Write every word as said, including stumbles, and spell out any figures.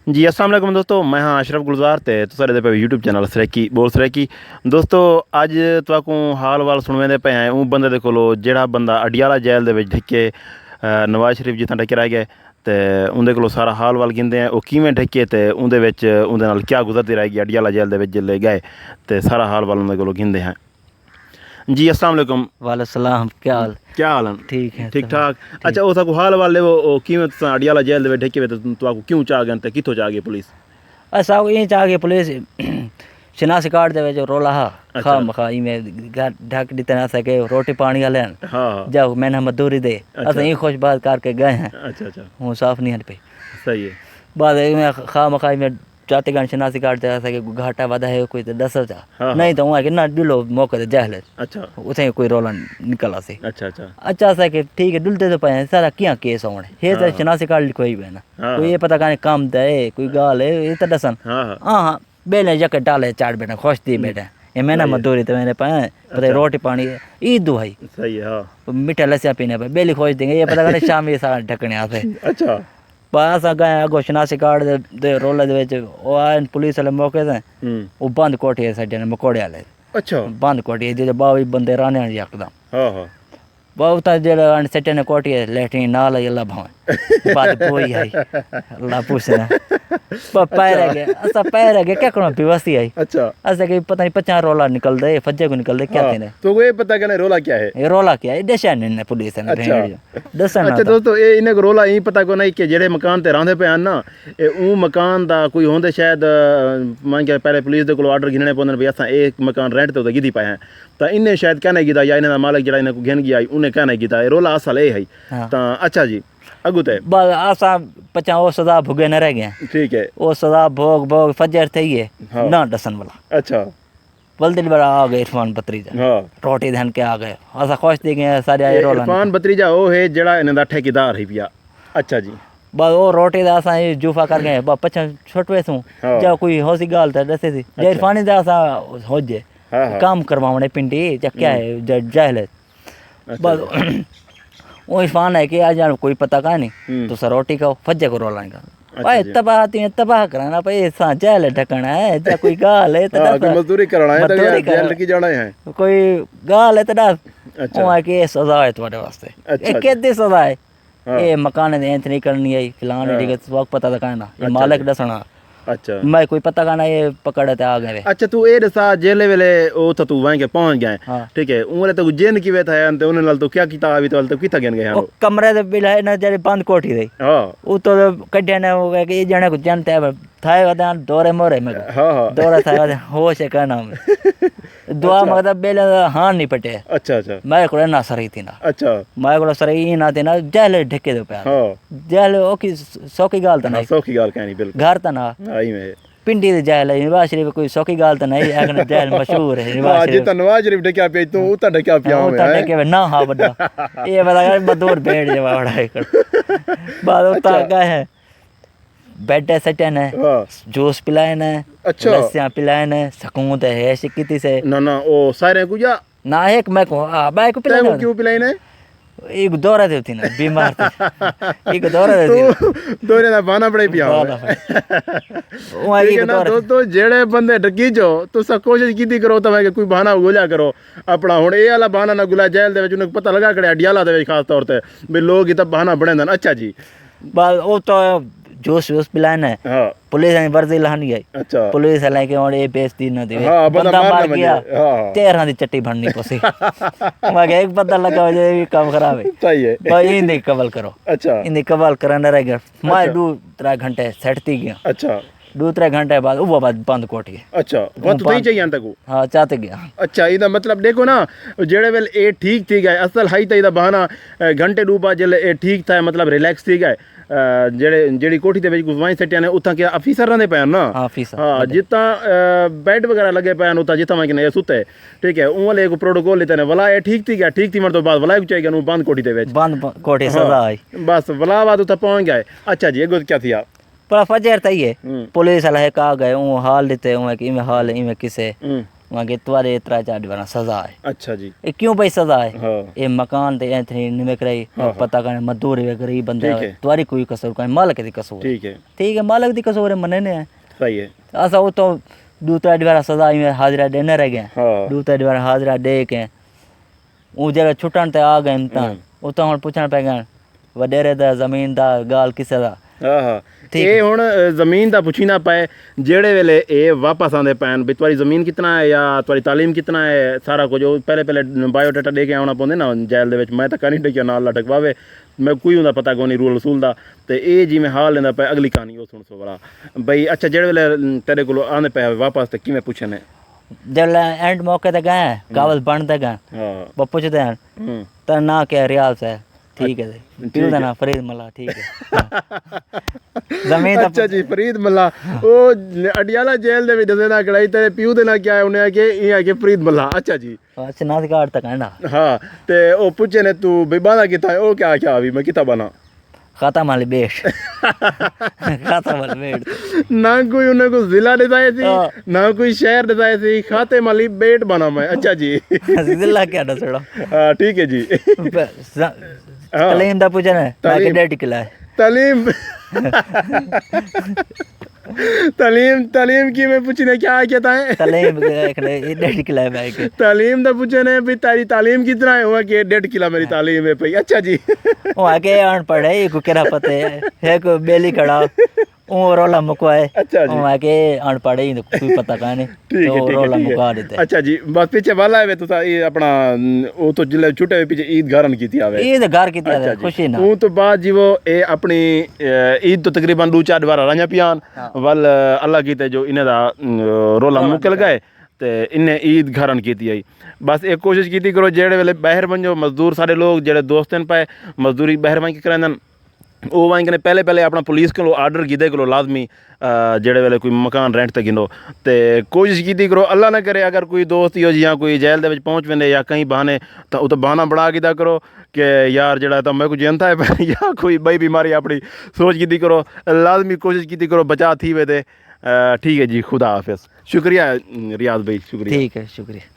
جی السلام علیکم دوستو، میں ہاں اشرف گلزار تے تساں ݙیہدے پئے یوٹیوب چینل سرائیکی ٻول سرائیکی۔ دوستو، اڄ تہاکوں حال وال سݨویندے پئے ہیں اوں بندے دے کولوں جیڑھا بندہ اڈیالہ جیل دے وچ ڈھکے، نواز شریف جتھاں ڈھکے رہ ڳئے، تے اوندے کولوں سارا حال وال گھندے ہیں او کیویں ڈھکے تے اوندے وچ اوندے نال کیا گزردی رہ ڳئی اڈیالہ جیل دے وچ جیلے ڳئے، تے سارا حال وال اوندے کولوں گھندے ہیں۔ جی السلام علیکم۔ وعلیکم السلام، کیا حال؟ کیا حال ہیں؟ ٹھیک ہے، ٹھیک ٹھاک۔ اچھا، او ساکوں حال حوال ݙیو، او کیویں تساں اڈیالہ جیل دے وچ ڈھکے وے تے تہاکوں کیوں چا ڳئے تے کتھوں چا ڳئے پولیس؟ اساکوں ایں چا ڳئے پولیس، شناسی کارڈ دے وچ رولا ہا، اچھا۔ خواہ مخواہ ایویں گھر ڈھک ݙتے نے اساکوں روٹی پاݨی والے ہن۔ ہاں، ہاں۔ جاؤ محنت مزدوری دے، اچھا۔ اساں ایں خوش بات کر کے ڳئے ہیں۔ اچھا، اچھا۔ ہوں صاف نہیں ہن پئی۔ صحیح ہے۔ بعد ایویں خواہ مخواہ ایویں چاتے ڳن شناسی کارڈ تے اساکوں گھاٹا ودھا ہے کوئی تے ݙسو چا۔ ہاں، ہاں۔ نہیں تاں اوں آکھے نہ ݙلو موقع تے جہل ہے۔ اچھا۔ اتھیں کوئی رولا نکل آسی۔ اچھا، اچھا۔ اچھا، اساکوں ٹھیک ہے، ݙلدے تاں پئے ہیں، سارا کیاں کیس ہووݨ ہے۔ ہے تاں ہاں۔ شناسی کارڈ لکھوائی پئے نا۔ ہاں، کوئی ہاں۔ اے پتہ کائنی کم دا ہے، کوئی ڳالھ ہے، اے تاں ݙسن۔ ہاں، ہاں۔ ہاں، ہاں۔ ٻیلے یکے ٹالے چڑھ ٻیٹھے، خوش تھی ٻیٹھے۔ اے میں نہ صحیح ہے۔ مزدوری تے ویندے پئے ہیں، پتہ اچھا۔ روٹی پاݨی عید دو ہئی۔ صحیح ہے، ہاں۔ مٹھا لسیاں پینے پئے، ٻیلی خوش تھی ڳئی، اے پتہ کائنی شامی سارا ڈھکݨے آسے۔ اچھا۔ بس اساں ڳئے اڳوں شناسی کارڈ دے، دے رولے دے وچ، او آئے پولیس والے موقع تے، ہوں۔ او بند کوٹھی ساݙے نے مکوڑے والے۔ اچھا۔ بند کوٹھی، جیڑھے ٻاوی بندے رہنے ہن یکدم۔ ہاں، ہاں۔ ٻہوں تاں جیڑھے ہن سٹے نے کوٹھی ہے، لیٹرین نال ہئی، اللہ بھاویں۔ بدبو ہی ہئی۔ اللہ پوچھے نا۔ پ-، پیر اچھا۔ ہے گئے، اساں پیر ہے گئے، کیا کروں، بے وسی آئی۔ اچھا۔ اساں کہ پتہ نہیں پچھاں رولا نکلدے، فجے کو نکلدے، کیا ہاں، تھیندے؟ تو کوئی پتہ کنے رولا کیا ہے؟ اے رولا کیا ہے؟ اے ݙسیا نہیں نے پولیس نے، اچھا۔ بھیڑ۔ ݙسݨ اچھا آتا۔ دوستو، اے انہیں کو رولا ایں پتہ کو نہیں کہ جیڑھے مکان تے رہندے پئے ہن نا، اے اوں مکان دا کوئی ہوندے شاید، آ، میں کہ پہلے پولیس دے کولوں آرڈر گھننے پوندے نے بھئی اساں اے مکان رینٹ تے اتے گھدی پئے ہیں۔ تاں انہیں شاید کہنے گھدا یا انہیں دا مالک جیڑھا انہیں کو گھن ڳیا ہئی، انہیں کہنے گھدا۔ اے رولا اصل اے ہئی۔ ہاں۔ تاں اچھا جی، اڳوں تے۔ بس اساں پچھاں او سزا بھگے نہ رہ ڳئے۔ ٹھیک ہے۔ او سزا بھوگ بھوگ فجر تھئی ہے، ہاں۔ نہ ݙسݨ والا۔ اچھا۔ ولدی بڑا آ ڳئے عرفان بتریجہ۔ ہاں۔ روٹی دھن کے آ ڳئے۔ اساں خوش تھی ڳئے، سارے آئے اے رولا عرفان نکل۔ بتریجہ او ہے جیڑھا انہیں دا ٹھیکیدار ہئی پیا۔ اچھا جی۔ بس او روٹی دا اساں اے جوفا کر ڳئے، بس پچھاں چھٹ ویسوں۔ ہاں۔ جا کوئی ہوسی ڳالھ تے ݙسے سی۔ جے اچھا۔ عرفانی دا اساں ہوجے۔ ہاں، ہاں۔ کم کرواوݨے پنڈی، جا کیا ہوں۔ ہے، جا-، جاہل ہے۔ اچھا بس جی۔ او عرفان ہے کہ اڄ کوئی پتہ کائنی، ہوں۔ تساں روٹی کھاؤ، فجے کو رولا نکل۔ اچھا بھائی جی۔ تباہ تھی، تباہ کرانا پئے، اساں جیل ڈھکݨا ہے، جا کوئی ڳالھ ہے تے ہاں، ݙس۔ کوئی مزدوری کرݨا ہے تے مزدوری جیل کرݨا۔ لڳی جاݨا ہے۔ کوئی ڳالھ ہے تے ݙس۔ اچھا۔ او آکھے اے سزا ہے تہاݙے واسطے۔ اچھا اے جی۔ کیندی سزا ہے؟ ہاں۔ اے مکان دے اینتھ نہیں کرݨی آئی، فلان ہاں۔ ڈیگے، تہاکوں پتہ تاں کائنا۔ اے اچھا مالک جی۔ ݙسݨا۔ اچھا۔ میں کوئی پتہ کائنا، اے پکڑ تے آ ڳئے۔ اچھا، توں اے ݙسا، جیلے ویلے او اتھاں توں ونڄ کے پہنچ ڳئے، ہاں۔ ٹھیک ہے، اوں ویلے تیکوں جن کیویں تھئے ہن تے انہیں نال توں کیا کیتا ہا، وی تاں تیکوں کتھاں گھن ڳئے ہن او او؟ کمرے دے ٻلائے نا، جیڑھی بند کوٹھی ہئی۔ ہاں۔ اتوں کڈھے نے، او کہ اے ڄݨے کوں جن تے تھئے ودے ہن دورے مورے میں۔ ہاں، ہاں۔ دورے تھئے ودے، ہوش ہے کائنا۔ دعا اچھا۔ منگدا ٻیلے دا ہاں نہیں پٹے۔ اچھا، اچھا۔ میں کولے نہ سری تھی نا۔ اچھا۔ میں کولے سری ایں نہ تھی نا، جہل ڈھکے دے پیا۔ ہاں۔ جہل او کی سوکھی ڳالھ تاں ہاں، نہیں۔ سوکھی ڳالھ کائنی، بالکل۔ گھر تاں نہ۔ ہاں، ایویں ہے۔ پنڈی دے جہل ہے، نواز شریف کوئی سوکھی ڳالھ تاں نہیں، آکھݨ جہل مشہور ہے، نواز ہاں، شریف۔ جتھاں نواز شریف ڈھکیا پیا، توں اتھاں ڈھکیا پیا ہاں، ہووے، اتھاں ہیں؟ ڈھکیا پیا، نہ ہا وݙا۔ اے پتہ کر مزدور بھیڑ جیوا وڑا ہے۔ بس اتھاں اچھا۔ کیا ہے؟ بیڈ تے سٹے نے، ہاں۔ جوس پلائے نے، اچھا۔ لسیاں پلائے نے، سکون تے عیش کیتی سے۔ نہ، نہ، او سارے کوں یا نہ، ہک میں کو، آ، میں کو پلائے تیکوں نے۔ کیوں پلائے نے؟ ایک دورہ تے تھی نا، بیمار تھی۔ ایک دورہ تے تھی نا۔ توں دورے دا بہانہ بݨائی پیا ہووے۔ بہانہ بݨائی۔ او ٹھیک ایک ہے نا، دورہ تے۔ دوستو، جیڑھے بندے ڈھکی جو، تساں کوشش کیتی کرو تاں کہ کوئی بہانہ ڳولیا کرو اپݨا۔ ہݨ اے والا بہانہ نہ ڳولا، جیل دے وچ انہیں کوں پتہ لڳا کھڑے اڈیالہ دے وچ خاص طور تے، بھئی لوک اتھاں بہانہ بݨیندن۔ اچھا جی۔ بس او تاں جوس ووس پلائے نے۔ ہاں۔ پولیس نے ورزی لہانی آئی۔ اچھا۔ پولیس والے کہ ہݨ اے بے عزتی نہ تھیوے۔ ہاں، بندہ بندہ مر نہ مر ڳیا، ونڄے۔ ہاں، ہاں۔ تیرھاں دی چٹی بݨنی پوسی۔ میں کہ ہک بندہ لڳا ہووے، اے وی کم خراب ہے۔ صحیح ہے۔ بھائی، ایندی قبول کرو۔ اچھا۔ ایندی قبول کرݨ رہ ڳیا۔ میں اچھا۔ ݙو ترے گھنٹے سیٹ تھی ڳیا۔ اچھا۔ ݙو ترے گھنٹے بعد او بعد بند کوٹھی ہے۔ اچھا۔ او وت تئیں بند چاہیے تاں کو؟ ہاں، چا تے ڳیا۔ اچھا، ایندا مطلب ݙیکھو نا، جیڑھے ویلے اے ٹھیک تھی ڳئے، اصل ہئی تاں ایندا بہانہ، اے، گھنٹے ݙو بعد جیلے اے ٹھیک تھئے، مطلب ریلیکس تھی ڳئے، اے، جیڑھے، جیڑھی کوٹھی دے وچ کوں ونڄ سٹیا نے، اتھاں کیا آفیسر رہندے پئے ہن نا؟ ہاں، آفیسر ہاں، رہندے۔ جتھاں، اے، بیڈ وغیرہ لڳے پئے ہن، اتھاں جتھاں ونڄ کے اے ستے، ٹھیک ہے، اوں والے کوں پروٹوکول ݙتے نے، ولا اے ٹھیک تھی ڳیا، ٹھیک تھیوݨ توں بعد ولا اے کوں چاہیے نوں بند کوٹھی دے وچ۔ بند ب-، کوٹھی ہاں۔ سزا آئی۔ بس، ولا بعد اتھاں پہنچ ڳئے۔ اچھا جی، اڳوں کیا تھیا؟ پر فجر تھئی ہے۔ ہوں۔ پولیس والے ہک آ ڳئے، اوں حال ݙتے، اوں ہک ایویں حال ہے، ایویں قصے۔ ہوں۔ وہاں کہ تہاݙے ترا چار ݙیواراں سزا ہے۔ اچھا جی۔ اے کیوں پئی سزا ہے؟ ہاں۔ اے مکان تے ایتھے نمک رہی، ہاں، ہاں۔ پتہ کنے مزدور ہے، غریب بندہ ٹھیک ہے، ہے۔ تہاݙی کوئی قصور کائنی، مالک دی قصور۔ ٹھیک ہے۔ ٹھیک ہے، مالک دی قصور ہے، منینے ہیں۔ صحیح ہے۔ اساں اتوں ݙو ترے ݙیوارا سزا ایویں حاضرہ ݙیندے رہ ڳئے۔ ہاں۔ ݙو ترے ݙیوارا حاضرہ ݙے کے اوں جیڑھے چھٹݨ تے آ ڳئے تاں ہوں۔ اتوں ہݨ پچھݨ پئے ڳئے، وݙیرے دا، زمین دا، ڳالھ کسے دا۔ ہاں ہاں۔ ٹھیک اے ہے۔ ہݨ زمین دا پچھیندا پئے، جیڑھے ویلے اے واپس آندے پئن، بھئی تہاݙی زمین کتنا ہے یا تہاݙی تعلیم کتنا ہے، سارا کجھ۔ او پہلے پہلے بایو ڈیٹا ݙے کے آوݨا پوندے نا جیل دے وچ، میں تاں کائنی ݙیکھیا، نال لٹکواوے، میں کوئی اوندا پتہ کونی، رول رسول دا۔ تے اے جیویں حال لیندا پئے، اڳلی کہانی او سݨسو ولا۔ بھئی اچھا، جیڑھے ویلے تیݙے کولوں آندے پئے واپس، تے کیویں پچھیندے؟ جیڑھے اینڈ موقع تے ڳئے، کاغذ بݨدے ڳئے، ہاں۔ وہ پچھدے ہیں، ہوں۔ تیݙا ناں کیا ہے؟ ریاض ہے۔ ٹھیک ہے جی۔ پیو ٹھیک دا ہے۔ ناں فرید ملا، ٹھیک ہے۔ زمین دا اچھا جی، فرید ملا، او اڈیالہ جیل دے وچ ݙسیندا کھڑا ہئی، تیݙے پیو دے ناں کیا ہے؟ انہیں آکھیا، ایں آکھیا فرید ملا۔ اچھا جی۔ اچھا، ناں کارڈ تک ہے نا۔ ہاں، تے او پچھے نے توں بھئی ٻاہندا کتھاں ہے؟ او کیا آکھیا ہئی، میں کتھاں ٻاہناں؟ ختم والی بیٹ۔ ختم والی بیٹ۔ نہ کوئی انہیں کوں ضلع ݙسائے سی، ہاں۔ نہ کوئی شہر ݙسائے سی، خاتم والی بیٹ ٻاہناں میں۔ اچھا جی۔ ضلع کیا ݙسݨا؟ ہاں، ٹھیک ہے جی۔ بس، ز- ہاں۔ تعلیم دا پچھݨا ہے، میں کہ تعلیم۔ ݙیڈھ کلہ ہے۔ تعلیم۔ تعلیم، تعلیم کیویں پچھیندے، کیا آکھیا تیں؟ تعلیم آکھݨے، اے ݙیڈھ کلہ ہے میں کہ۔ تعلیم دا پچھے نے بھئی تیݙی تعلیم کتنا ہے؟ او آکھے ݙیڈھ کلا میری تعلیم ہے پئی۔ اچھا جی۔ او آکھے اݨ پڑھ ہے، کوئی کیڑھا پتہ ہے، ہے کوئی ٻیلی کھڑا، اوں رولا مکوائے۔ اچھا جی۔ او آکھے اݨ پڑھ ہے، کوئی پتہ کائنی۔ ٹھیک ہے، او ٹھیک ہے، رولا ٹھیک ہے۔ مکوا ݙتے۔ اچھا جی، بس پچھے والا ہے تساں، اے اپݨا، ام، او تو جلے چھٹے ہوئے پچھے عید گھر ہن کیتی آوے۔ عید گھر کیتی آوے، اچھا جی۔ خوشی نال۔ اوں تو بعد جی وہ اے اپݨی، اے، عید تو تقریباً ݙو چار ڈیوارا رہیاں پیاں ہن۔ ہاں۔ ول، اللہ کیتے جو انہیں دا، ام، رولا رولا مکل مکل ڳئے تے انہیں عید گھر ہن کیتی آئی۔ بس اے کوشش کیتی کرو، جیڑھے ویلے ٻاہر ونڄو، مزدور ساݙے لوگ جیڑھے دوست ہن پئے، مزدوری ٻاہر ونڄ کے کریندن، او ونڄ کے پہلے پہلے اپݨا پولیس کولوں آرڈر گھدے کرو لازمی، آ، جیڑھے ویلے کوئی مکان رینٹ تے گھنو۔ تے کوشش کیتی کرو، اللہ نہ کرے اگر کوئی دوست ایہو جیہاں کوئی جیل دے وچ پہنچ ویندے یا کہیں بہانے، تاں اتوں بہانہ بݨا گھدا کرو کہ یار جیڑھا تاں میکوں جیندا ہے یا کوئی ٻئی بیماری اپݨی۔ سوچ گھدی کرو، لازمی کوشش کیتی کرو بچا تھی ویندے۔ آ، ٹھیک ہے جی، خدا حافظ۔ شکریہ، ریاض بھائی، شکریہ۔ ٹھیک ہے، شکریہ۔